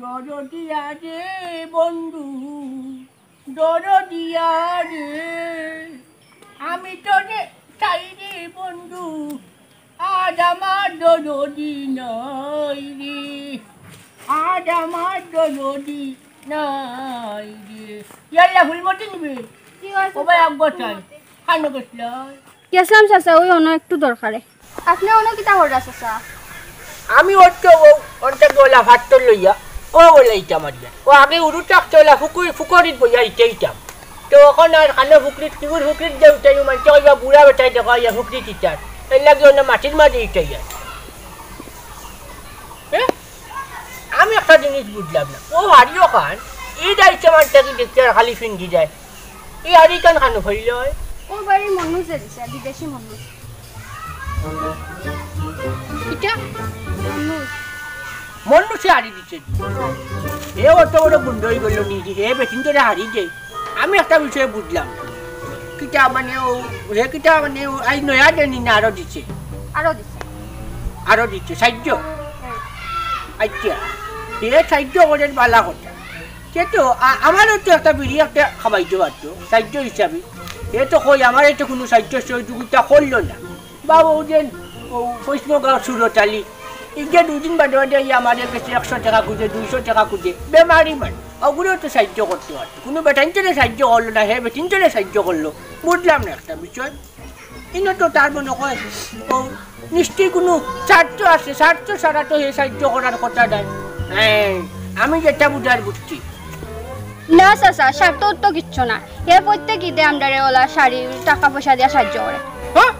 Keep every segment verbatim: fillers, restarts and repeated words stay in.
দরদিয়া রে বন্ধু, দরদিয়া রে, আমি তোরে চাই রে বন্ধু, আজ আমার দরদি নাই রে, আজ আমার দরদি নাই রে। ইয়াল্লা, ফুলমতি নিবে? জি, অয় ও ভাই, চাচা। আব্বা চাই। খানো গেছলা? গেছলাম চাচা, ওই অন্য একটু দরকারে। আপনে অনো কিতা কররা চাচা? আমি অত ও, অন্তে গলা ফাত্তর লইয়া, ও বলে ইটা মারিয়া। ও আগে উরু থাকতে ওলা ফুকুরি, ফুকুরিত বইয়া ইতে ইতাম। তো অখন আর খানো ফুকুরিত, কিগুর ফুকুরিত দেউ তাই মানছে কইবা বুড়া বেটায় দেখা ইয়া ফুকুরিত ইতার। এর লাগি অন্য মাটির মাঝে ইতে ইয়া। এ? আমি একটা জিনিস বুঝলাম না। ও হারিও খান, এই দায়িত্ব মানটা কি দেখতে আর খালি ফিন্দি যায়? এই হাড়ি কান খানো ফেললে হয়? ও বাড়ি মন্নুষে দিছে, বিদেশি মন্নুষ। কিটা? মন্নুষ। মন্নুষে হাড়ি দিছে। এ অত বড় গুন্ড হয়ে গেল নি, এ বেটিন তোরে হাড়ি দে। আমি একটা বিষয়ে বুঝলাম না। কিটা মানে ও, হে কিটা মানে ও, আই নয়া দেনি না আরো দিছে? আরো দিছে। আরো দিছে, সাহায্য? হ্যাঁ। আচ্ছা, হে সাহায্য করেন বালা কথা। সে তো আ-, আমারও তো একটা বিড়ি একটা খাবাইতে পারতো, সাহায্য হিসাবে। এ তো কই, আমার তো কোনো সাহায্য সহযোগিতা করলো না। বাবু যে ও পশ্চিমগাঁও সুরতালি, এই যে দুদিন বাদে বাদে এই আমাদের কাছে একশো টাকা খুঁজে, দুইশো টাকা খুঁজে, বেমারি মানে, ওগুলো তো সাহায্য করতে পারতো। কোনো বেটাইন চলে সাহায্য করলো না, হে বেটিন চলে সাহায্য করলো। বুঝলাম না একটা বিষয়। ইনো তো তার মনে হয়, ও নিশ্চয়ই কোনো স্বার্থ আছে, স্বার্থ ছাড়া তো হে সাহায্য করার কথা নাই। হ্যাঁ, আমি যেটা বুঝার বুঝছি। না চাচা, স্বার্থ তো কিচ্ছু না। হে প্রত্যেক ঈদে আমরারে ওলা শাড়ি, টাকা পয়সা দিয়া সাহায্য করে। হ্যাঁ?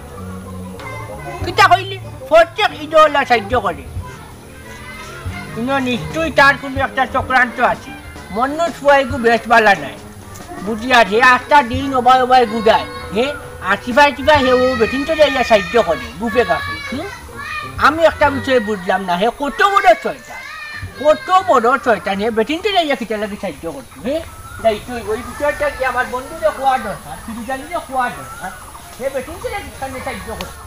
কিতা কইলি? প্রত্যেক ঈদে ওলা সাহায্য করে। ইনো নিশ্চয়ই তার কোনো একটা চক্রান্ত আছে। মন্নুষ ফুয়াইগু বেশ বালা নাই। বুঝি আর হে আস্তা দিন ওবায় ওবায় গুদায়। হে আর চিপাই চিপাই হে ও বেটিন তো যাইয়া সাহায্য করে, গুপে গাপে। হুম? আমি একটা বিষয়ে বুঝলাম না, হে কত বড় শয়তান। কত বড় শয়তান, হে বেটিন তো যাইয়া কিতা লাগি সাহায্য করতো, হে? যাই তুই ওই বিষয়টা কি আমার বন্ধুরে খোয়া দরকার, ফিরুজালিরে খোয়া দরকার। হে বেটিন তো যাইয়া কিতা সাহায্য করতো।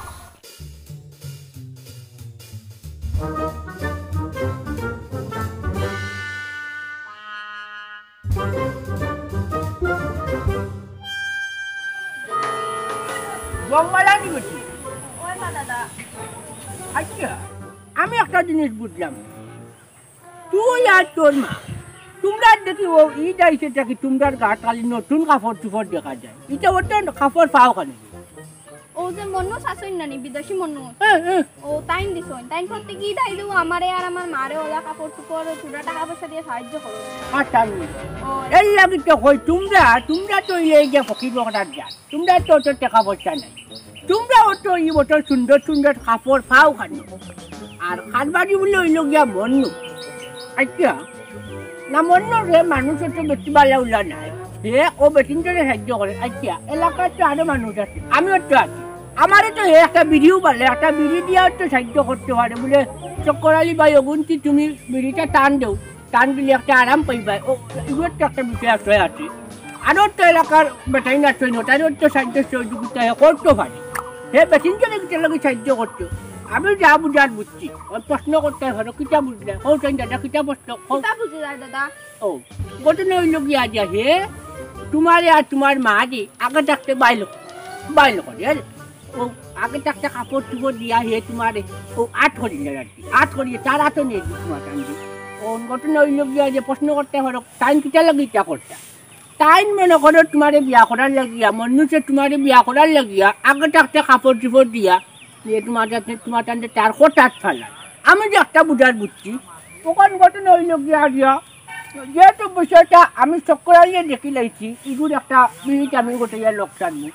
জঙ্গলানি বেটি। ওই মা দাদা। আচ্ছা, আমি একটা জিনিস বুঝলাম না। তুই আর তোর মা, তোমরা দেখি ও ঈদ আইছে দেখি তোমরার গাত খালি নতুন কাপড় চুপড় দেখা যায়। ইটা ওটা কাপড় পাও কেনে? ও যে মন্নুষ আছইন নানি, বিদেশি মন্নুষ। হ্যাঁ, হ্যাঁ। ও তাইন দিছইন। তাইন করতে কি দাই দেবো আমারে আর আমার মারে ওলা কাপড় চুপড়, পুরা টাকা পয়সা দিয়া সাহায্য করো। আর তাই বলি। ও। এর লাগি তো কই, তোমরা, তোমরা তো এই যে ফকির বকরার জাত। তোমরা তো অত টাকা পয়সা নাই। তোমরা অত এই অত সুন্দর সুন্দর কাপড় পাও কেনে? আর কারবারি বলে অইলো গিয়া মন্নু। আচ্ছা, না মন্নু রে, মানুষ অত বেশি বালা উলা নাই। হে ও বেটিন তোরে সাহায্য করে। আচ্ছা, এলাকার তো আরো মানুষ আছে, আমিও তো আছি। আমারে তো হে একটা বিড়িও বালে, একটা বিড়ি দিয়া তো সাহায্য করতে পারে বলে, চক্কর আলী ভাই, অগুন্তি তুমি বিড়িটা টান দেও। টান দিলে একটা আরাম পাইবায়। ও, এগুলো তো একটা বিষয় আছে, আছে। আরো তো এলাকার বেটাইন আছইন, তারও তো সাহায্য সহযোগিতা হে করতে পারে। হে বেটিন তোরে কিতা লাগি সাহায্য করতো? আমি যা বুঝার বুঝছি। ওই প্রশ্ন করতে পারো, কিতা বুঝলে? কও তাইন দাদা, কিতা প্রশ্ন? কও। কিতা বুঝলায় দাদা? ও, ঘটনা অইলো গিয়া যে হে, তোমারে আর তোমার মারে আগে থাকতে বাইল, বাইল করে, হ্যাঁ? ও আগে থাকতে কাপড় চুপড় দিয়া হে তোমারে, ও আট করি দেয় আর কি। আট করিয়ে তার আতো নিয়ে তোমার টান দি। ও ঘটনা অইলো গিয়া যে প্রশ্ন করতে পারো, তাইন কিতা লাগি ইটা করতা? তাইন মনে করো তোমারে বিয়া করার লাগিয়া, মন্নুষে তোমারে বিয়া করার লাগিয়া, আগে থাকতে কাপড় চুপড় দিয়া, যে তোমার যাতে, তোমার টানতে তার হঠাৎ ফালা। আমি যে একটা বুঝার বুঝছি, অখন ঘটনা অইলো গিয়া দিয়া, যেহেতু বিষয়টা আমি চক্কর আলীয়ে দেখি লাইছি, ইগুর একটা মিনিট আমি গোটাইয়া লোকসান নেই।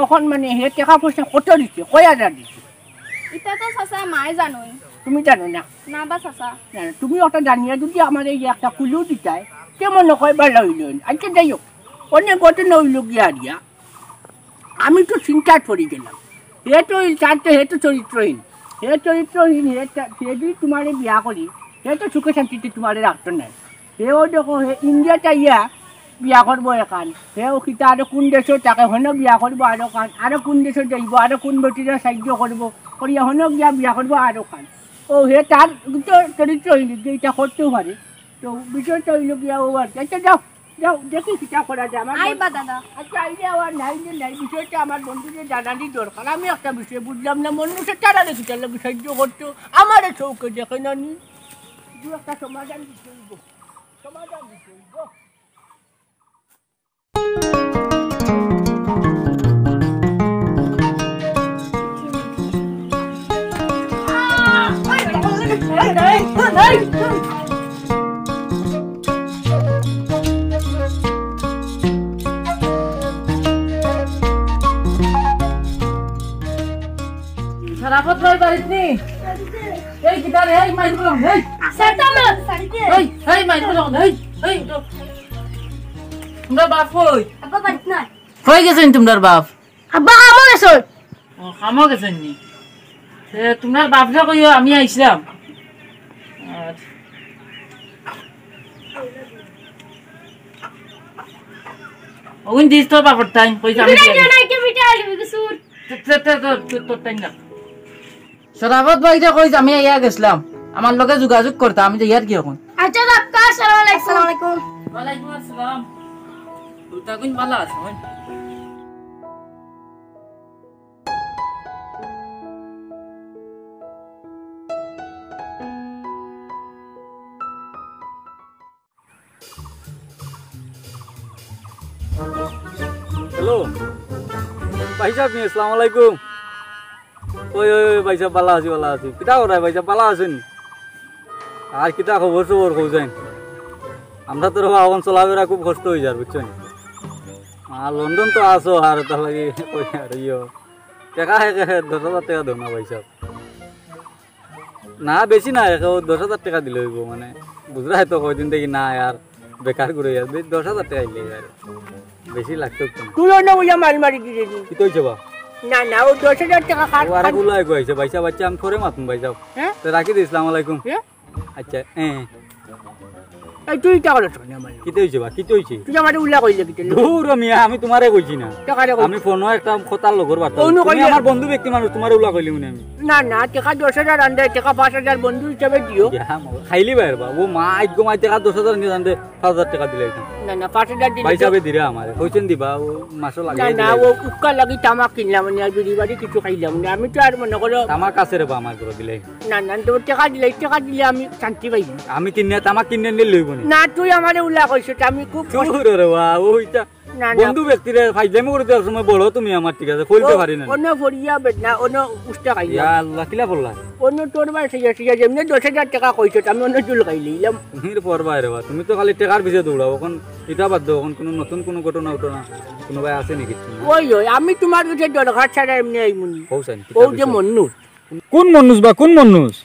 অখন মানে হে টাকা পয়সা কত দিছে, কয় হাজার দিছে? ইটা তো চাচা মায়ে জানইন। তুমি জানো না? না বা চাচা। না, না, তুমি ওটা জানিয়া যদি আমারে এই যে একটা কুলু দিতায়, কেমন হয় ভালা অইলো। আচ্ছা, যাই হোক, অনেক ঘটনা অইলো গিয়া দিয়া। আমি তো চিন্তাত পড়ি গেলাম। হে তো এই চারটে, হে তো চরিত্রহীন। হে চরিত্রহীন, হে তা-, হে যদি তোমারে বিয়া করি, হে তো সুখে শান্তিতে তোমারে রাখতো নায়। হেও দেখো, হে ইন্ডিয়াত আইয়া বিয়া করবো এখান। হেও কিতা আরো কোন দেশো থাকে, হনো বিয়া করবো আরো খান, আরো কোন দেশো যাইবো, আরো কোন বেটিরা সাহায্য করবো, করিয়া হনো গিয়া বিয়া করবো আরো খান। ও হে তার তো চরিত্রহীন, যে এটা করতেও পারে। তো বিষয়টা অইলো গিয়া ও আর কি। আচ্ছা, যাও, যাও, দেখি কিতা করা যায়। আমার আইবা বন্ধু দাদা। আচ্ছা, আইলে আবার নাই যে নাই, বিষয়টা আমার বন্ধুরে জানানি দরকার। আমি একটা বিষয় বুঝলাম না, মানুষে তারা কিতার লাগি সাহায্য করতো, আমারে চউখে দেখে না নি। দু একটা সমাধান দিতে অইবো, সমাধান দিতে অইবো। শরাফত ভাই বাড়িত নি? এই কিতা রে, এই মাইর বলং, এই। স্যার, তো আমার। এই, এই মাইর বলং, এই, এই, উঠো। তোমরা বাপ কই? আব্বা বাড়িত নাই। কই গেছইন তোমরার বাপ? আব্বা কামো গেছইন। ও, কামো গেছইন নি? এ, তোমরার বাপরে কইও আমি আইছলাম। আর ওগুন দিস তোর বাপর টাইম, কইছ আমি বিটা দিয়া নাই, কে বিটা আলু বিগুসুর। তে, তে, তে, তোর, তোর, তোর টাইম না। শরাফত ভাইরে কইছ আমি আইয়া গেছলাম, আমার লগে যোগাযোগ করতা, আমি যাইয়ার কি অখন। আচ্ছা, যাক, আসসালামু আলাইকুম। আসসালামু আলাইকুম। ওয়ালাইকুম আসসালাম। তুই তখন ভালা আছো? হ্যালো, ভাইসাব নি? আসসালামু আলাইকুম। ওই, ওই, ওই, ভাইসাব, ভালা আছি, ভালা আছি। কিতা করায় ভাইসাব, ভালা আছইন? আর কিতা খবর সবর কও যাইন? আমরা তো রে বা অখন চলাফেরা খুব কষ্ট অইযার, বুঝছো নি? আর লন্ডন তো আছো, আর তার লাগি কই আর ইয়ো। টেকা হে, হে, দশ হাজার টেকা দেও না ভাইসাব। না, বেশি না, একে ও দশ হাজার টেকা দিলে অইবো, মানে, বুঝরায় তো কয়দিন থাকি না আর বেকার ঘুরে আর, বে-, দশ হাজার টেকা দিলে আর বেশি লাগতো তো না। তুই অন্য বুঝা মারি মারি দিলে নি। কিতা অইছে বা? না, না, ও দশ হাজার টেকা খাট, ও আরেক খাট। উলা এগো আইছে, ভাইসাব, আচ্ছা, আমি পরে মাতুম ভাইসাব। হ্যাঁ? তো রাখি দিই, আসসালামু আলাইকুম। হ্যাঁ? আচ্ছা, হ্যাঁ। এই তুই ইটা করছ কেনে আমার? কিতা অইছে বা? কিতা অইছে? তুই আমারে উলা কইলে কিতা? দূর মিয়া, আমি তুমারে কইছি না। তে কারে কইছি? আমি ফোনো একটা কথা লগর বার্তা। অন্য তুমি কইলে? আমার বন্ধু ব্যক্তি মানুষ, তুমারে উলা কইলি মনে আমি। না, না, টেকা দশ হাজার আনতে, টেকা পাঁচ হাজার বন্ধু হিসাবে দিও। ইয়া, মা, খাইলি বাইর বা। ও মা, আইজ গো মা, টেকা দশ হাজার আনতে, আনতে পাঁচ হাজার টেকা দিলে অইতো। না, না, পাঁচ হাজার দিলে ভাইসাবে দিরা আমারে। কইছেন দিবা, ও মাসও লাগে না, না, দিলে। ও উক্কা লাগি তামাক কিনলাম না, আর বিড়ি বাড়ি কিছু খাইলাম না। আমি তো আর মনে করো তামাক আছে রে বা আমার ঘরো দিলে। না, না, তো টেকা দিলে, টেকা দিলে আমি শান্তি পাই। আমি কিনিয়া, তামাক কিনিয়া নিলে লইব নি? না, তুই আমারে উলা কইছ, আমি খুব চুপ রে বা, ওইটা না, না। বন্ধু ব্যক্তিরে ফাইজলামি করে দেওয়ার সময় বলো তুমি আমার, ঠিক আছে? কইতে ও, পারি না। অন্য ফরিয়া বেদ না, অন্য উষ্টা খাইলাম। ইয়া আল্লাহ, কিলা বললা? অন্য তোর বাড়ি ঠিক আছে, ঠিক আছে, এমনি দশ হাজার টেকা কইছ, আমি অন্য চুল খাই লইলাম। তুমির পর বাইরে বা, তুমি তো খালি টেকার পিছে দৌড়াও। অখন ইটা বাদ দেও, অখন কোনো নতুন কোনো ঘটনা উঠো না, কোনো ভাই আছে নাকি? ওই, ওই, আমি তুমার কাছে দরকার ছাড়া এমনি আইমুনি। কও চাইন, কিতা ও যে বিষয়? মন্নু। কোন মন্নুস বা, কোন মন্নুস?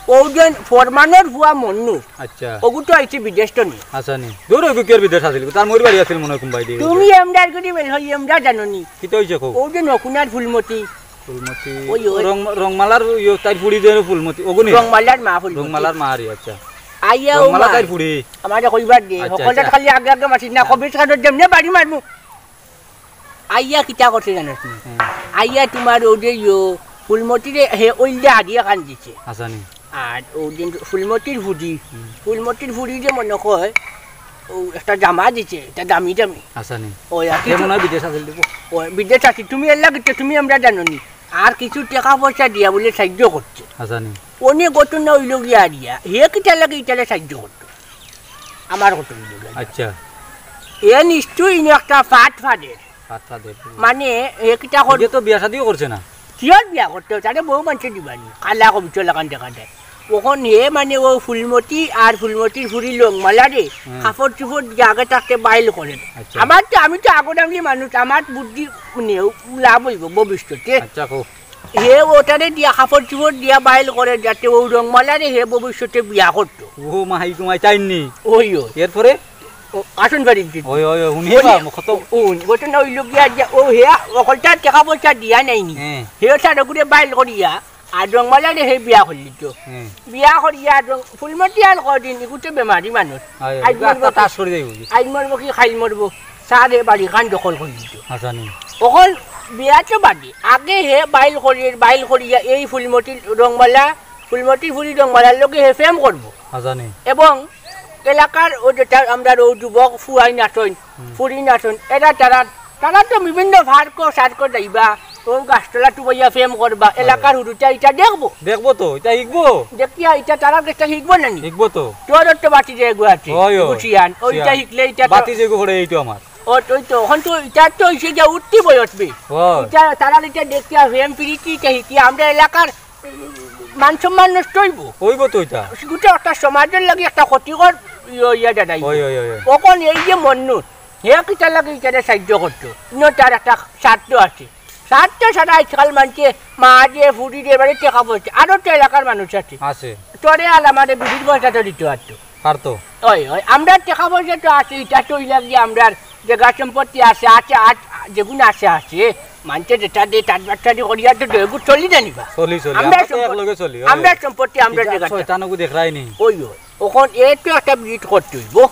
ও যে ফরমানর ফুয়া মন্নু। আচ্ছা। ওগু তো আইছে বিদেশ তো নি। আচ্ছা নি। দূর ওগু কিয়ার বিদেশ আছিল? তার মরির বাড়ি আছিল মনে হয় কোনবায় দি। তুমি এমডার করি বেল হই, এমডা জানো নি? কিতা অইছে কও? ও যে নকুনার ফুলমতি। ফুলমতি। ওই, ওই। রং-, রংমালার ইয়ো তাইর ফুড়ি যে ফুলমতি। ওগু নি? রংমালার মা ফুলমতি। রংমালার মা রে, আচ্ছা। আইয়া ও রংমালা মা। তাইর ফুড়ি। আমারে কইবার দে। আচ্ছা, হকলটা আচ্ছা। খালি আগে আগে মাতিস না, কবির কাছে যেমনে বাড়ি মারমু। আইয়া কিতা করছে জানোস নি? হুম। আইয়া তুমার ও যে ইয়ো ফুলমতিরে হে ওইলে আদি এখান দিছে। আচ্ছা নি। আর ও দিন ফুলমতির ফুড়ি, হুম। ফুলমতির ফুড়ি যে মনে কয়, ও একটা জামা দিছে, এটা দামি দামি। আচ্ছা নি। ওই আর হে কিছু মনে হয় বিদেশ আছিল দিব। ও বিদেশ আছিল, তুমি এর লাগে তো তুমি আমরা জানো নি। আর কিছু টেকা পয়সা দিয়া বলে সাহায্য করছে। আচ্ছা নি। অনেক ঘটনা অইল গিয়া আরিয়া, হে কিতা লাগে ইটারে সাহায্য করতো। আমার কথা বুঝলি না? আচ্ছা। এ নিশ্চয়ই ইনো একটা ফাট ফাদের। ফাট ফাদের। মানে, এ কিতা কর- এ তো বিয়া শাদিও করছে না। কিয়র বিয়া করতো? তারে বউ মানছে দিবানি। কালা কবিতা লাগান দেখা যায়। অখন হে মানে ও ফুলমতি আর ফুলমতির ফুড়ি লংমালারে হুম। কাপড় চুপড় দিয়া আগে থাকতে বাইল করে। আচ্ছা। আমার তো, আমি তো আগর আমলি মানুষ, আমার বুদ্ধি মানে লাভ অইব ভবিষ্যতে। আচ্ছা, কও। হে ওটারে দিয়া, কাপড় চুপড় দিয়া বাইল করে, যাতে ও রংমালারে হে ভবিষ্যতে বিয়া করতো। ও মাই গো মাই, তাই নি? ওই, ওই। এরপরে? ও, আসুন বাড়ি দিতে। ওই, ওই, ওই, হুনি ওই, বা, কত ও, ওই, ওটা না, ওই লোক গিয়া, গিয়া, ও হে, অকলটা টেকা পয়সা দিয়া নাইনি। হ্যাঁ। হে ওটা রগুরে বাইল করিয়া, আর রংমালারে হে বিয়া করলি তো। হ্যাঁ। বিয়া করিয়া আর রং-, ফুলমতি আর কদিন, ইগুতে বেমারি মানুষ। হয়, হয়, আইজ মরবো একটা কি, তাস করে যাইব কি? আইজ মরবো কি, খাইল মরবো। সারে বাড়ি খান দখল করে দিত। আচ্ছা নি। অকল বিয়া তো বাদে। আগে হে বাইল করিয়ে, বাইল করিয়া এই ফুলমতির রংমালা, ফুলমতির ফুড়ি রংমালার লগে হে প্রেম করবো। আচ্ছা নি। এবং এলাকার ও যেটা আমরা ও যুবক ফুয়াইন আছইন, ফুরিন আছইন, এরা তারা, তারা তো বিভিন্ন পার্কো সার্কো যাইবা, ও গাছতলা টুবাইয়া প্রেম করবা, এলাকার হুরুতা ইটা দেখবো। দেখবো তো, ইটা হিকবো। দেখিয়া ইটা তারা গেছে হিকবো না নি? হিকবো তো। তোর তো বাতি যে এগু আছে, অয়, অয়। গুছিয়ান, ওইটা হিকলে ইটা তো বাতি যেগু পড়ে, এই তো আমার। ও, ওই তো, অখন তো ইটা তো হইছে গিয়া উঠতি বয়স বে। অয়। ইটা তারা ইটা দেখিয়া প্রেম প্রীতি ইটা হিকিয়া আমরা এলাকার মান সম্মান নষ্ট হইবো। হইবো তো ইটা। গোটা একটা সমাজের লাগি একটা ক্ষতিকর ইয়ে, ইয়ে দাঁড়াইবো। অয়, অয়, অয়, অয়। অখন এই যে মন্নু, হে কিতার লাগি ইটারে সাহায্য করতো? ইনো তার একটা স্বার্থ আছে। স্বার্থ ছাড়া আজকাল মানষে মা যে ফুরি যে বাড়ি টেকা পয়সা, আরো তো এলাকার মানুষ আছে। আছে। তোরে আর আমারে বিড়ির পয়সা তো দিতে পারতো। পারতো। ওই, ওই, আমরা টেকা পয়সা তো আছে, ইটা তো ইলা গিয়া আমরার জাগা সম্পত্তি আছে, আছে, আ-, যেগুন আছে, আছে। মানষে যেটা দে, তার বাচ্চারি করিয়া তো দু এগু চলি জানিবা। চলি, চলি। আমরা আমরা তো সম্পত্তি, একলগে চলি, ওই। আমরা সম্পত্তি, আমরা ইটা জাগা। শয়তান ওগু দেখরায় নি। ওই, ওই। অখন এ তো একটা বিট করতে হইবো।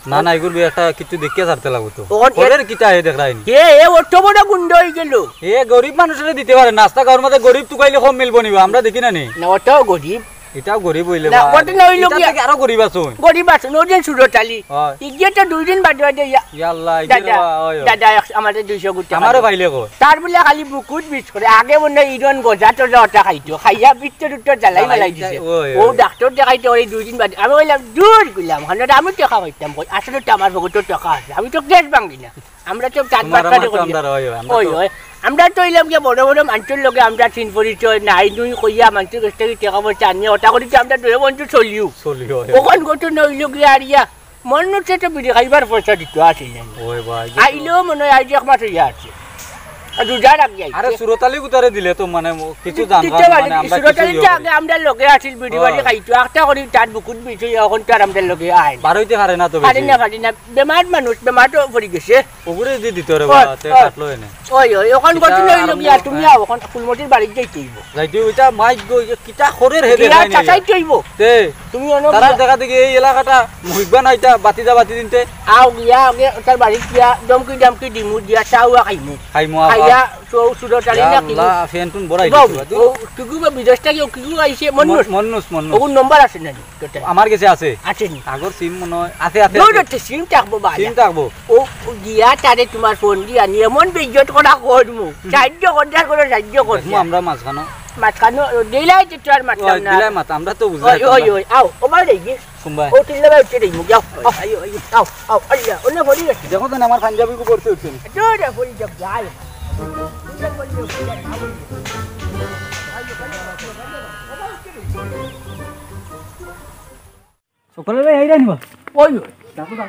না, না, এগুর একটা কিছু দেখিয়া ছাড়তে লাগবো তো। অখন এ ঘরের কিতা হে দেখরায় নি। এ, এ অত বড় গুন্ডা হয়ে গেল। এ গরিব মানুষরে দিতে পারে না, আস্তা গাঁওর মাঝে গরিব তুকাইলে কম মিলবো নিবা, আমরা দেখি না নি। না, অত গরিব। ইটাও গরিব হইলে না, বা, অত না হইলো ইটা কি? থাকি আরো গরিব আছইন। গরিব আছইন, ওই যে সুরত আলী। হয়। ইগিয়ে তো দুই দিন বাদে বাদে ইয়া। ইয়া আল্লাহ, ইগিয়ে দাদা, রে বা, হয়, হয়। দাদা, এক-, আমারে দুইশো গুটি আমারে পাইলে কয়। তার বুলে খালি বুকুত বিষ করে, আগে মনে হয় ইরন গজা টজা ওটা খাইতো, খাইয়া বিত্তর উত্তর জ্বালাই জ্বালাই মালাই দিছে। ওই, ও ওই। ডাক্তার দেখাইতে ওই দুই দিন বাদে, আমি কইলাম, "দূর কইলাম, ওখানে আমি টাকা পাইতাম কই, আসলে তো আমার পকেটে টাকা আছে, আমি তো গ্যাস ভাঙি না।" আমরা তো চার তোমার পাঁচটা আমার তো করি। আমরা রই, আমরা ওই, তো ওই। আমরা তো অইলাম গিয়া বড় বড় মানুষের লগে আমরা চিন পরিচয় নাই, নুই কইয়া মানুষের কাছ থেকে টাকা পয়সা আনিয়া ওটা করি তো আমরা দুই বন্ধু চলিও। চলিও, ওই। অখন ঘটনা অইল গিয়া আর ইয়া, মন্নুতে তো বিড়ি খাইবার পয়সা দিত আসিল না। ওই ভাই, যে তো আইলেও মনে হয় আজ এক মাস হইয়া আছে। আর রোজার আগে আইছে। আরে সুরত আলী গুতারে দিলে তো মানে ম-, কিছু দিতে জানবা পারে, মানে আমরা সুরত আলী কিছু তো ইয়ে আগে করি। আমরা লগে আছিল, বিড়ি বাড়ি হ্যাঁ। খাইতো, একটা করি তার বুকুত বিষ হইয়া অখন তো আর আমরা লগে আয় না। বারইতে পারে না তো পারে বেশি। না, পারে না। বেমার মানুষ, বেমার তো পড়ি গেছে। ওগুরে দি দিত রে ওই, বাবা, তে ওই। কাটলো এনে। ওই, ওই, অখন এটা কঠিন হইল আর গিয়া, ম-, তুমি হ্যাঁ। আও, অখন ফুলমতির বাড়িত যাইতে হইব। যাইতে হইব, এটা মাইক গো, ইয়ে কিতা খরের হেদে গিয়া নাই না। চাচাইতে হইব। তে, তুমি অনো তারা গিয়া। দেখা দেখি এই এলাকাটা মহিবা না, এটা বাতি দা বাতি দিনতে। আও গিয়া, আগে তার বাড়িত গিয়া, দমকি দমকি দিমু, দিয়া চা উয়া খাইমু। খাইমু, আও, খাইয়া, আও। চৌ চুরো চালি ইয়া না কিনু। আল্লাহ, ফ্যান টুন বড়াই বাবু, দিছে, বাদু। ও কিগু বা বিদেশ থাকি, ও কিগু আইছে, মন মন-, মনুষ, মনুষ। ওগুর নম্বর আছে না নি? আমার গেছে আছে। আছে নি? আগর সিম মনে হয় আছে, আছে, দূর আছে। হতে সিম থাকবো বা সিম আলা। থাকবো। ও, ও গিয়া তারে তোমার ফোন দিয়া নিয়ে এমন বেইজ্জত করা করমু। সাহায্য কর, যার করে সাহায্য কর। দেখমু আমরা মাঝখানো। মাঝখানো, দিলাই তো তোর মাতলাম ওই, না। দিলাই মাত, আমরা তো বুঝলাই ওই, তো ওই, আমরা। ওই, আও, ও বাবা দেখি। কুম্বাই। ও তিন লাগাই উঠে দেখি, যাও। আও, আইও, আইও, আও, আও, আল্লাহ, ওনে ভরি গেছে। দেখো তো না, আমার পাঞ্জাবি কো পড়তে উঠছে নি। দূর, ভরি যাও, যাও। সকলে ভাই, এই রাখবা। ওই, ওই।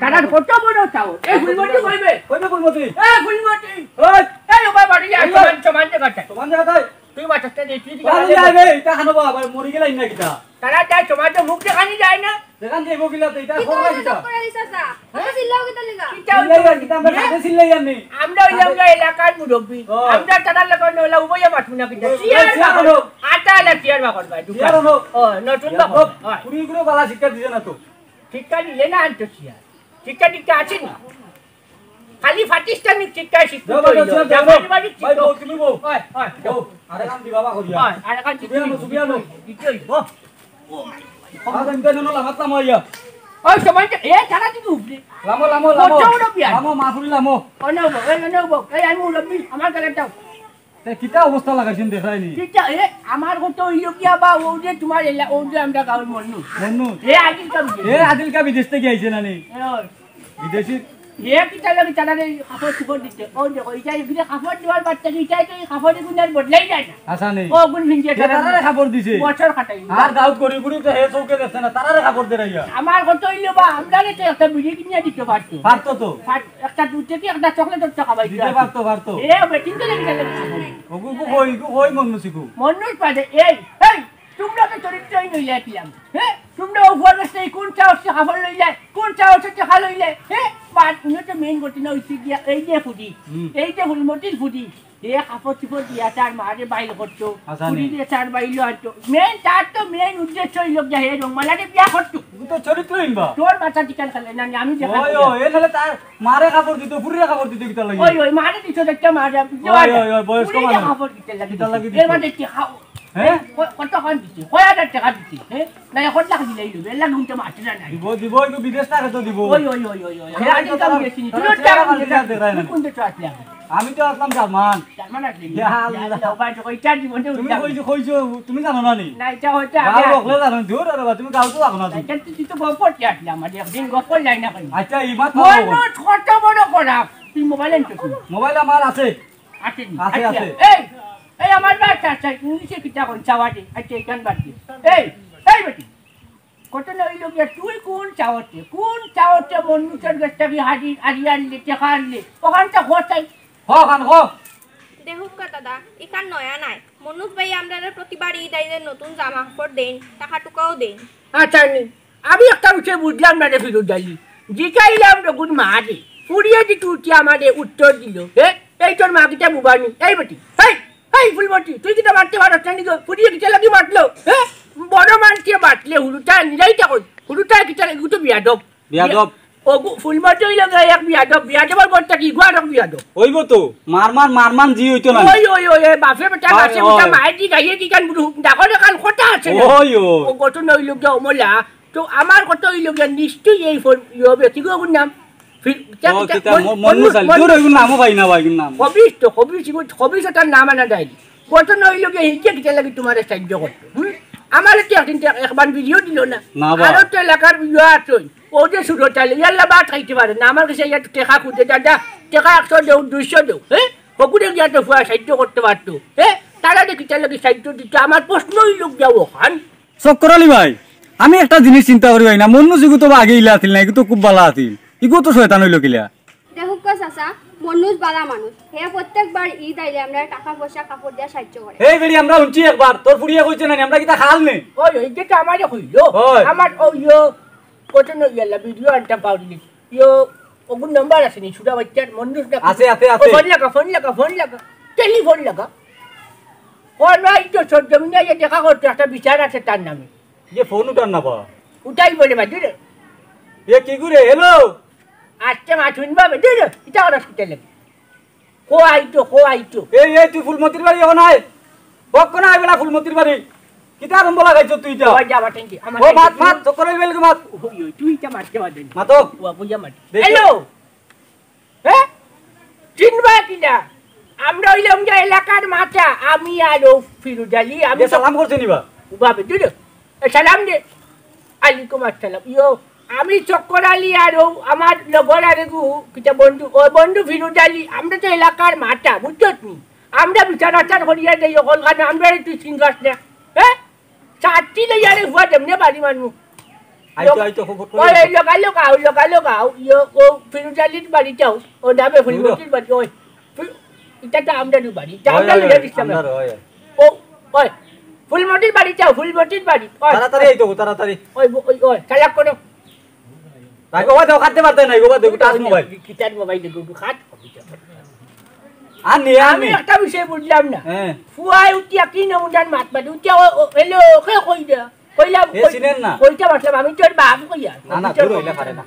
তারার কত বড় চাও? এই ফুলমতি কইবে। কইবে ফুলমতি। এই ফুলমতি। ওই। এই ও বাবা, বাড়ি যা, এই সমান, সমান জায়গাটা। সমান জায়গাটায়। তুই বাতাসটা দে, তুই দিকে বাবা, আগে যা, বল। এই, এটা খানো বাবা, মরি গেলাই না কিতা? তারা যায়, সমাজে মুখ দেখানি যায় না। দেখান যাইব কিলা তো, এটা কি খবর না খবর কিতা? করে দিছ, চাচা? হ্যাঁ? চিল্লাও কিতা লিগা? কিতা চিল্লাই আর কিতা, আমরা এ? সাথে চিল্লাই আর নেই। আমরা ওই সাথে আমরা এলাকার মুরব্বি। ও। আমরা তারার লোক নইলা উবইয়া মাঠু না কিতা? ওই, চেয়ার ওই, চেয়ার বাকর। আনো। আটা আলা চেয়ার বাকর ভাই, দোকান। চেয়ার আনো। ও, নতুন চেয়ার বাকর। আনো। হয়। কুড়ি কুড়ি বালা শিক্ষা দিছে না তো। শিক্ষা দিলে না আনতো চেয়ার। শিক্ষা দীক্ষা আছে নি? খালি প্রাতিষ্ঠানিক শিক্ষায় শিক্ষিত যাও, যাও, হইল। যাও, যাও, জামাই যাও। বাড়ির ভাই, শিক্ষক। বউ, তুমি বউ। হয়, হয়, বউ, যাও। আরে কাম দি বাবা করিয়া। হয়, আরে কাম দি তুমি আনো, তুমি আনো। দিতে হইব। ও মাই। আরে আমি তো এনে লামাত লামো ইয়া। ওই সময় তো, এ, তারা কিন্তু উপরে। লামো, লামো, লামো। বড় বড় বিয়ান। লামো, মা ফুরি লামো। অনে বউ, এই অনে বউ। এই আমি মুরব্বি, আমার কাছে যাও। তে কিতা অবস্থা লাগাইছেন দেখরায় নি? কিতা, এ, আমার কথা হইল কি আবা, ও যে তোমার এলা-, ও যে আমরা গাঁওর মন্নু। মন্নু? এ আদিল কাবি। এ আদিল কাবি বিদেশ থেকে আইছে না নি? এ, ওই। বিদেশি? এ কিতা লাগে তারা এই কাপড় চোপড় দিতে? ও দেখো, এটা এগুলো কাপড় দেওয়ার বাদ থেকে এটা তো এই কাপড় এগুলো আর বদলাই যায় না। আচ্ছা নি। ও গুণ ভিঞ্জে এ তারা। তারারে কাপড় দিছে। বছর খাটাই। আর গাঁওত গরিব গুরিব তো হে চৌকে দেখছে না, তারারে কাপড় দেরাইয়া। আমার কথা হইল বা, আমরা তো একটা বিড়ি কিনে দিতে পারতো। পারতো তো। পার-, একটা দুধ থেকে একটা চকলেট হচ্ছে খাবাই দিতে পারতো, পারতো। এ বেটিন তো লেগে গেল। ওগু, ওগু কই, ওগু কই মন্নু শিখু? মন্নুর পাদে, এই, এই, তোমরা তো চরিত্রহীন হইয়া পেলাম। হ্যাঁ? তোমরা উপর বসে কোন সাহসে কাপড় লইলে, কোন সাহসে টাকা লইলে? হ্যাঁ? বা তুমি তো মেইন করতে না, ওই গিয়া, এই যে ফুদি, হুম। এই যে ফুলমতির ফুদি, এ কাপড় চোপড় দিয়া তার মারে বাইল করতো, আচ্ছা, ফুদি নি। দিয়া তার বাইল আনতো। মেইন, তার তো মেইন উদ্দেশ্য হইল যে হে রংমালারে বিয়া করতো। ও তো চরিত্রহীন বা। তোর মাথা টিকান খালে না, আমি দেখা ওই, দিলাম। ওই, এ নাহলে তার মারে কাপড় দিত, ফুরিরে কাপড় দিত, কিতা লাগে? ওই, ওই, মারে দিত, দেখতে মারে, দিত ওই, মারে। ওই, ওই, বয়স্ক ফুরিরে মানুষ। কাপড় দিতে লাগে। কিতা লাগে দিত? এর মাঝে কি খাও? হ্যাঁ? ক-, কতখান দিছে? কয় হাজার টেকা দিছে? হ্যাঁ? না, এখন লাখ দিলেই অইবো। এর লাগি উনতে মাতিরা নাই। দিব, দিব, একটু বিদেশ থাকে তো দিব। ওই, ওই, ওই, ওই, ওই। তারা হ্যাঁ, আমি তারা কাম গেছি নি। তারা তুমি চেহারা কাম কাল দিলে দিলা। দেখরায় না। কোন দেশে আসলে আমি? আমি তো আসলাম জার্মান। জার্মান আসলে? ইয়া আল্লাহ। ইয়া আল্লাহ, ভাই, তো ইটা জীবনে তুমি উঠলাম। কইছো, কইছো, তুমি জানো না নি? না, ইটা হয়তো আগে গাঁও আসলে। বকলে জানো, দূর আরে বা, তুমি গাঁও তো জানো না নি? ইটা তুই তো গপ করতে আসলে আমার, একদিন গপ করলাই না কেন? আচ্ছা, এই মাত মন বলো। কত বড় খারাপ। তুই মোবাইল আনছো তুই? মোবাইল আমার আছে। আছে নি? আছে, আচ্ছা, আছে। এই, এই আমার বাচ্চা, আচ্ছা, ইংলিশে কিতা কন, চাওয়াতে? আচ্ছা, এখান বাদ দে। এই, এই বেটি, কত না অইল গিয়া, তুই কোন চাওয়াতে? কোন চাওয়াতে মন্নুষর গেছ থাকি হাজি, হাজি আনলে, টেকা আনলে? ওখান তো খোঁজ চাই। হ, খান, হ। দেখুক্কা দাদা, ইখান নয়া নাই। মন্নুষ ভাই আমরারে প্রতিবার ঈদ আইলে নতুন জামা কাপড় দেইন, টেকা টুকাও দেইন। আচ্ছা, নি। আমি একটা বিষয় বুঝলাম না রে ফিরোজ আলী। জিকাইলাম রঘুর মারে, ফুরিয়ে দি তুই আমারে উত্তর দিল, হে? এই তোর মা কিতা বুবানি? এই বেটি, হেই, হেই ফুলমতি, তুই কিতা মারতে পারস না নি গো? ফুরিয়ে কিতা লাগি মাতলো, হে? বড় মানষে মাতলে হুরুতা নিলাইতা কই? হুরুতা কিতা লাগি? ও তো বিয়াদব। বিয়াদব। ওগু ফুলমতি অইল গিয়া এক বিয়াদব, বিয়াদবর ঘর থাকি ইগু আরক বিয়াদব। অইবো তো, মার মার, মার মার জি অইতো না। ওই, ওই, ওই, ওই, বাপে বেটা, বাপে, বাপে বেটা, ওই। মায়ের জি গাইয়ে কি কান বুড়ু, দেখো না কান কথা আছে না? ওই, ওই। ও গঠন অইল গিয়া অমলা, তো আমার কথা অইল গিয়া নিশ্চয়ই এই ফোন, ইয়ে হবে, কি গো ওর নাম? ফির-, ও, কিতা, কিতা, মন-, ম-, মন মন-, মুসাল, মন-, দূর অইগুর নামও পাই না বা, এগুর নাম। খবিস তো, খবিস, এগুর খবিস ওটার নাম আনা যায়নি। গঠন অইল গিয়া হিকে কিতা লাগি তোমারে সাহায্য করতো, হুম? আমারে তো একদিন তো একবার ভিডিও দিল না। না বা। আরো তো এলাকার ইয়ে আছে, ও যে সুরতালে, ইয়াল্লা ভাত খাইতে পারে না। আমার কাছে ইয়া টেকা খুঁজে, দাদা, টেকা একশো দেও, দুইশো দেও, হ্যাঁ? হকুরে গিয়া তো ফুয়া সাহায্য করতে পারতো, হ্যাঁ? তারা দেখি তার লাগি সাহায্য দিত। আমার প্রশ্ন অইল গিয়া ওখান। চক্কর আলী ভাই, আমি একটা জিনিস চিন্তা করি ভাই না, মন্নুষ ইগু তো বা আগে ইলা আছিল না, ইগু তো খুব ভালা আছিল, ইগু তো শয়তান অইল কিলা? দেখুক্কা চাচা, মন্নুষ ভালা মানুষ, হে প্রত্যেকবার ঈদ আইলে আমরারে টেকা পয়সা কাপড় দিয়া সাহায্য করে। এই বেড়ি, আমরা হুনছি একবার, তোর ফুরিয়ে কইছে না নি, আমরা কিতা খাল নি? ওই, ওই যেটা আমারে কইল, ওই। আমার ওই ইয়ো, কত নই ইয়াল্লা, ভিডিও আনতাম পাউলি। ইয়ো, ওগুর নাম্বার আছে নি, ছোট বাচ্চার মন্নুষ না? আছে, আছে, ও আছে। ফোন লাগা, ফোন লাগা, ফোন লাগা, টেলিফোন লাগা। ও নাই তো, সরজমিনে ইয়ে দেখা করতো, একটা বিচার আছে তার নামে। যে ফোন উঠার না বা। উঠাই বলে বা, দূরে। এ কি করে? হ্যালো? আজকে মা শুনবা বে, দূরে। ইটা ওরা শুতে লাগে। কো আইতো, কো আইতো। এই, এই, তুই ফুলমতির বাড়ি এখন আয়। কখন আয় বেলা ফুলমতির বাড়ি? কিতা আরম্ভ লাগাইছ তুই ইটা? ওই যা, বাটেন কি? আমার ও, সাথে মাত, তুই মাত, চক্কর অইবে লাগে মাত। ওই, ওই, তুই ইটা মারতে পারবি না। মাতো। ও, বুঝা মার। দেখি। হ্যালো? হ্যাঁ? চিনবা কিনা? আমরা অইলাম যে এলাকার মাথা, আমি আর ও ফিরোজ আলী, আমি এ তো সালাম করছে নি বা? উবাবে, দূরে। এ, সালাম দে। আলাইকুম আসসালাম। ইয়ো, আমি চক্কর আলী আর ও আমার লগর আর এগু, কিতা বন্ধু, ও বন্ধু ফিরোজ আলী, আমরা তো এলাকার মাথা, বুঝছত নি? আমরা বিচার আচার করিয়া দেই, অকল খানে আমরা তুই চিনবাস না। হ্যাঁ? চারটি লইয়া রে ফুয়া দেমনে বাড়ি মানু। আইতো, আইতো, খবর করে ওই, আইতো। ওই, লগা, লগা, ওই, লগা, লগা, ওই, ও, ও, ফিরোজ আলীর বাড়ি যাও, ও যাবে ফুলমতির বাড়ি, ওই, ফির-, ইটা তো আমরারই বাড়ি, ইটা ওই, আমরা ওই, লইয়া ওই, দিছিলাম। আমরার, ওই, ওই। ও, ওই, ফুলমতির বাড়ি যাও, ফুলমতির বাড়ি, ওই। তাড়াতাড়ি আইতো, তাড়াতাড়ি। ওই, ওই, ওই, চালাক করো। রাখো, ওই দেখো, কাটতে পারতে নাই, গো, দেখো, টাচ মোবাইল। কিতার মোবাইল দেখো, একটু খাট। আর নি, আর আমি নি। একটা বিষয় বুঝলাম না। হ্যাঁ। ফুয়ায় উঠিয়া কি নমুনার মাত মাতে, উঠিয়া ও, ও, হ্যালো, কে কই দে? কইলাম, এ কই-, চিনেন না। কইতে পারলাম, আমি তোর বাপ কইয়া। না, না, আমি তোর দূর হইলে বাপ। পারে না।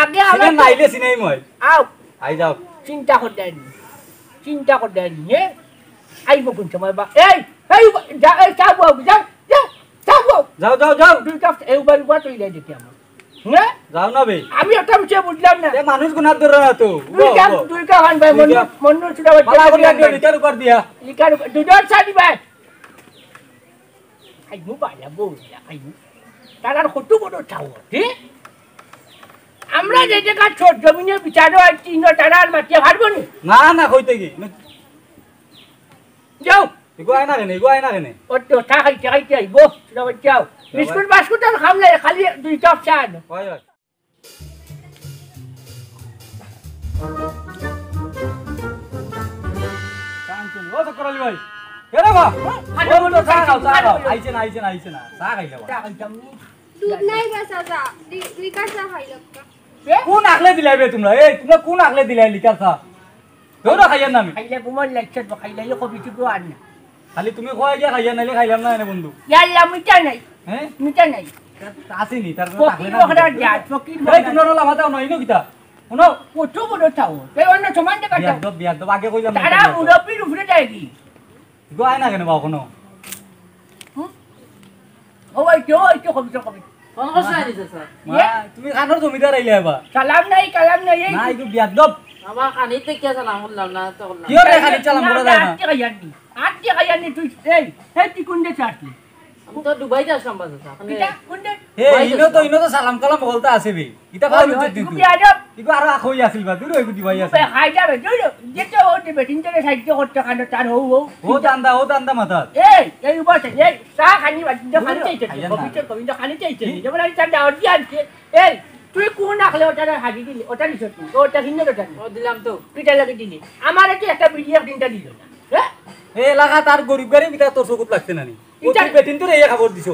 আগে চিনেন আমার না, আইলে চিনাই মই। আও। আই যাও। চিন্তা কর দেন। চিন্তা কর দেন, হে? আইবো কোন সময় বা? এই, এই, যা, এই, চা বও, যা, যা, চা বও। যাও, যাও, যাও। দুই কাপ, এই, উবার, উবার, তুই যাই দেখি আমার। হে? যাও না বে। আমি একটা বিষয় বুঝলাম না। এ মানুষ গুনার ধরে না তো। দুই উবাও, কাপ, উবাও। দুই কাপ আনবে, দুই মন্নু, কাপ। মন্নু ছোট বাচ্চা বাবা, দুই দুই কাপ আনবে। লিটার উপর দিয়া। লিটার উপর, দুজন চা দিবে। আইনু বালা বউলা, আইনু। তারার কত বড় সাহস, হে? আমরা যে জায়গা ছোট জমিনে বিচারো আর চিহ্ন তারা আর মাতিয়া পারবো নি? না, না, কইতে কি? যাও। ইগো আয় না কেনে? ইগো আয় না কেনে? ও তো চা খাইতে খাইতে আইবো, যাও, যাও। বিস্কুট বাস্কুট আর খাম নাই, খালি দুই কাপ চা আনো। হয়, হয়। ও চক্কর আলী ভাই। এ রে বা। আরে ও তো চা খাও, চা খাও। আইছে না, আইছে না, আইছে না। চা খাইলে বা। চা খাইতাম নি। দুধ নাই বা চাচা, দুই, দুই কাপ চা খাইলাম। কোন আকলে দিলাই বে তোমরা? এই, তোমরা কোন আকলে দিলাই লিকার চা? ধরো খাইয়ার নামে। খাইলে ঘুমার লাগছে তো, খাইলে ইয়ে কবি চুপ আর না। খালি তুমি কয় গিয়া খাইয়ার, নাইলে খাইলাম না এনে বন্ধু। ইয়াল্লা, মিঠা নাই। হ্যাঁ? মিঠা নাই। তা-, তা আসেনি, তার কোনো ফকির থাকলে না বকরা মিঠা। জাত, ফকির এই, বকরা। তোমরা ওলা মাথাও নয়, ইনো কিতা? শুনো। কত বড় চাও? এই অন্য সমান দেখা যাও। বিয়াদ্দব, বিয়াদ্দব, আগে কইলাম না, তারা বিয়াদ্দব। মুরব্বির উপরে যায় কি? ইগো আয় না কেনে বা কোনো? ও, ওই তো, ওই তো, কবিতা, কবিতা। ফোন করছো আনি চাচা? মা, তুমি কানোর জমিদার আইলে এবার? সালাম নাই, কালাম নাই, এই না, এগু বিয়াদব। আমার খানিতে কে সালাম করলাম না, তো করলাম। কিওর রে খানি সালাম করা যায় না? আটকে খাইয়ার নি, আটকে খাইয়ার নি তুই, এই, এই তুই কোন দেশে আসলি? আমি তো দুবাইতে আসলাম বা চাচা। আপনি কিতা? কোন দেশ? হে, দুবাইতে ইনো তো, আসলাম। ইনো তো সালাম কালাম বলতে আছে বে। ইটা ওই, ভালো ওই, উচিত তুই তুই। বিয়াদব। ইগো আরো আখই আছিল বা, দূর হইগো দিবাই আছে। বে, খাই যাবে, দূর। যেতে ও যে বেটিন তোরে সাহায্য করতে কানো, তার হউ, হউ। ও দান্দা, ও দান্দা মাথা। এই, এই উবাসে, এই, চা খানি বাদ, খানি চাইছে, খাইয়া না। কবিতা, কবিতা খানি চাইছে। কি? যেমন আমি তার দাওয়াত দিয়ে আনছে। এই, তুই কোন আখলে ওটা হাজি দিলি? ওটা নিছ তুই? ওটা হিন্দু ওটা নিছ? ও দিলাম তো। তুই তার লাগে দিলি। আমার তো একটা বিড়ি এক দিনটা দিল না। হ্যাঁ? এই এলাকা তার গরিব গরিব, ইটা তোর চকুত লাগছে না নি? ও ইটা তুই বেটিন তোরে এই খবর দিছ।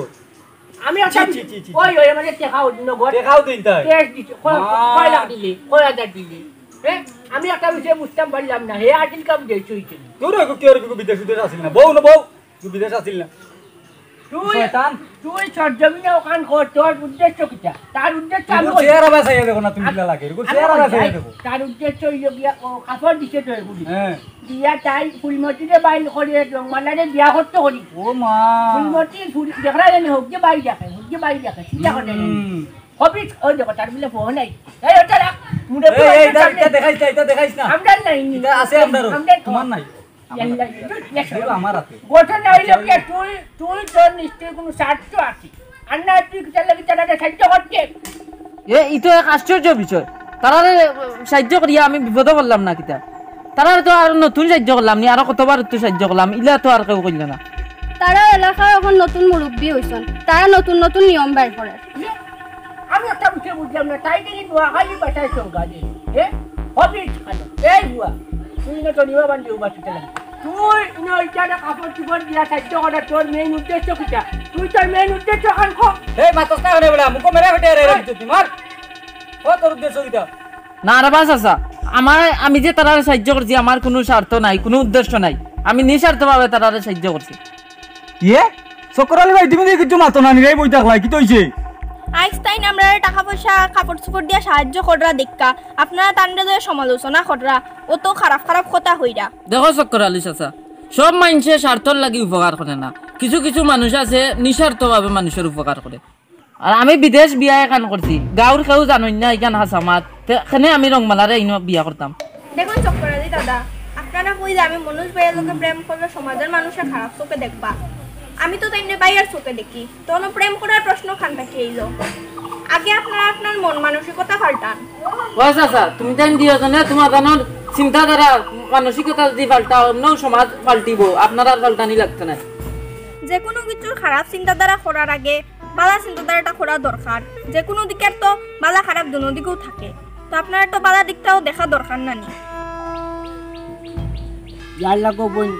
আমি একটা ছি, ছি, ছি, ছি। ওই, ওই, আমাদের টেকাও দিন গো। টেকাও দিন তাই? ক্যাশ দিছে। কয়, মা। কয় লাখ দিলি? কয় হাজার দিলি? হ্যাঁ? আমি একটা বিষয়ে বুঝতাম পারলাম না। হে আদিল কাম দিয়ে চুইছে। তোর ওই কি ওর কি বিদেশ উদেশ আসিল না? বউ না বউ? তুই বিদেশ আসিল না? তুই, শয়তান। তুই সরজমিনে ওখান কর, তোর উদ্দেশ্য কিতা? তার উদ্দেশ্য আমি এগুলো কই? চেহারা বাঁচাইয়া দেখো না, তুমি কিলা লাগে? এগুলো আমি চেহারা কই? বাঁচাইয়া দেখো। তার উদ্দেশ্য হইল গিয়া, ও কাপড় দিছে তো এগুলি। হ্যাঁ। দিয়া তাই ফুলমতিরে বাইর করে, রংমালারে বিয়া করতে করি। ও মা। ফুলমতি, ফুল, দেখরা জানি হোক যে বাড়ি দেখে, হোক যে বাড়ি দেখে, চিন্তা করে জানি। হুম। হবিস, ওই দেখো, তার বলে ফোন নাই। এই, ওটা রাখ। মুড়ে এই, এই, ফোন এটা, সামনে। এটা দেখাইস না, এটা দেখাইস না। আমরার নাই। এটা আছে আমরার। আমরার তোমার নাই। ইয়াল্লা, ইয়াল্লা, ইয়াল্লা। এগুলো আমার হাতে। ঘটনা হইল কি, তুই, তুই তোর নিশ্চয়ই কোনো স্বার্থ আছে। আর না, তুই কিতার লাগি তারারে সাহায্য করতে? এ, ই তো এক আশ্চর্য বিষয়। তারারে সাহায্য করিয়া আমি বিপদে পড়লাম না কিতা? তারারে তো আর নতুন সাহায্য করলাম নি, আরো কতবার তো সাহায্য করলাম, ইলা তো আর কেউ করল না। তারা এলাকার এখন নতুন মুরব্বি হইছন, তারা নতুন নতুন নিয়ম বার করে। আমি একটা বিষয় বুঝলাম না, তাই দেখি নোয়াখালী ভাষায় চলবা যে, এ? হবিস খালো। এই বুয়া, তুই না তো নিবা বান্ধি উবা তুই তাহলে। তুই না ওইখানে কাপড় চোপড় দিয়া সাহায্য করা, তোর মেইন উদ্দেশ্য কিতা? তুই তোর মেইন উদ্দেশ্য খান কো। এই মাতস না করে বলে, মুখো মেরে ফেটে রে, রে, তুই মার। ও তোর উদ্দেশ্য কিতা? না রে বাস আসা, আমার, আমি যে তারারে সাহায্য করছি, আমার কোনো স্বার্থ নাই, কোনো উদ্দেশ্য নাই। আমি নিঃস্বার্থভাবে তারারে সাহায্য করছি। ইয়ে? চক্কর আলী ভাই, তুমি দেখি কিছু মাতো না, নিরাই বই থাকলাই, কিতা অইছে? আইজ তাইন আমরারে টাকা পয়সা, কাপড় চোপড় দিয়া সাহায্য কররা দেখিয়া, আপনারা তানরে লইয়া সমালোচনা কররা, অত খারাপ খারাপ কথা কইরা। দেখো চক্কর আলী চাচা, সব মানষে স্বার্থর লাগি উপকার করে না, কিছু কিছু মানুষ আছে নিঃস্বার্থভাবে মানুষর উপকার করে। আর আমি বিদেশ বিয়া এখান করছি, গাঁওর কেউ জানইন না ইখান হাছা মাত, তে কেনে আমি রংমালারে ইনো বিয়া করতাম। দেখুন চক্কর আলী দাদা, আপনারা কইলে আমি মনোজ ভাইয়ের লগে প্রেম করলে সমাজের মানুষে খারাপ চোখে দেখবা। আমি তো তাইনরে ভাইয়ার চোখে দেখি, তখন প্রেম করার প্রশ্ন খান থাকি আইলো। আগে আপনারা আপনার মন মানসিকতা পাল্টান। ও চাচা, তুমি তাইন দুইজনে তোমার জানোর চিন্তাধারা, মানসিকতা যদি পাল্টাও, এমনেও সমাজ পাল্টিবো, আপনারার পাল্টানি লাগতো না। যে কোনো কিছুর খারাপ চিন্তাধারা করার আগে বালা চিন্তাধারাটা করা দরকার। যে কোনো দিকের তো বালা খারাপ দুনো দিকেও থাকে, তো আপনারা তো বালা দিকটাও দেখা দরকার না নি? ইয়াল্লা গো বইন,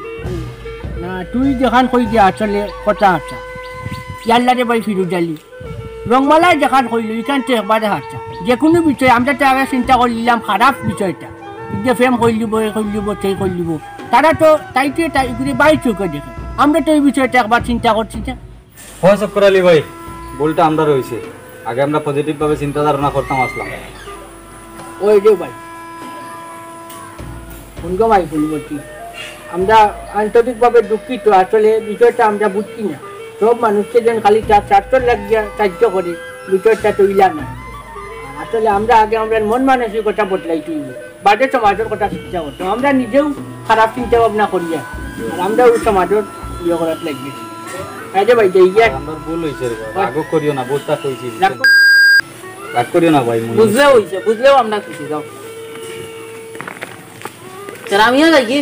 না, তুই যেখান কই দিয়া আসলে কথা আছে। ইয়াল্লা রে ভাই ফিরুজ আলী, রংমালায় যেখান কইল, ইখান তো একবারে হাছা। যে কোনো বিষয়ে আমরা তো আগে চিন্তা করিলাম খারাপ বিষয়টা, যে প্রেম করিলিব, এ করিলিব, সেই করিলিব। তারা তো তাইতে তাই করে ভাই চোখে দেখে। আমরা তো এই বিষয়টা একবার চিন্তা করছি না। হয় চক্কর আলী ভাই, ভুলটা আমরার অইছে। আগে আমরা পজিটিভ ভাবে চিন্তা ধারণা করতাম আসলাম। ওই রে ভাই, হুন গো ভাই, হুন বলছি, আমরা আন্তরিকভাবে দুঃখিত। আসলে বিষয়টা আমরা বুঝছি না। সব মানুষকে যেন খালি তার স্বার্থ লাগিয়া সাহায্য করে, বিষয়টা তো ইলা না। আসলে আমরা আগে আমরা মন মানসিকতা বদলাইতে হইব। বাদে সমাজের কথা চিন্তা করতাম। আমরা নিজেও খারাপ চিন্তা ভাবনা করি আর, আর আমরাও সমাজের ইয়ে করার লাগি। এই যে ভাই, যাই গিয়া। আর আমরার ভুল হইছে রে ভাই। রাগও করিও না, বুঝতা কইছি। রাগ কর- রাগ করিও না ভাই, মনে বুঝলে হইছে, বুঝলেও আমরা খুশি, যাও। স্যার, আমিও যাই কি?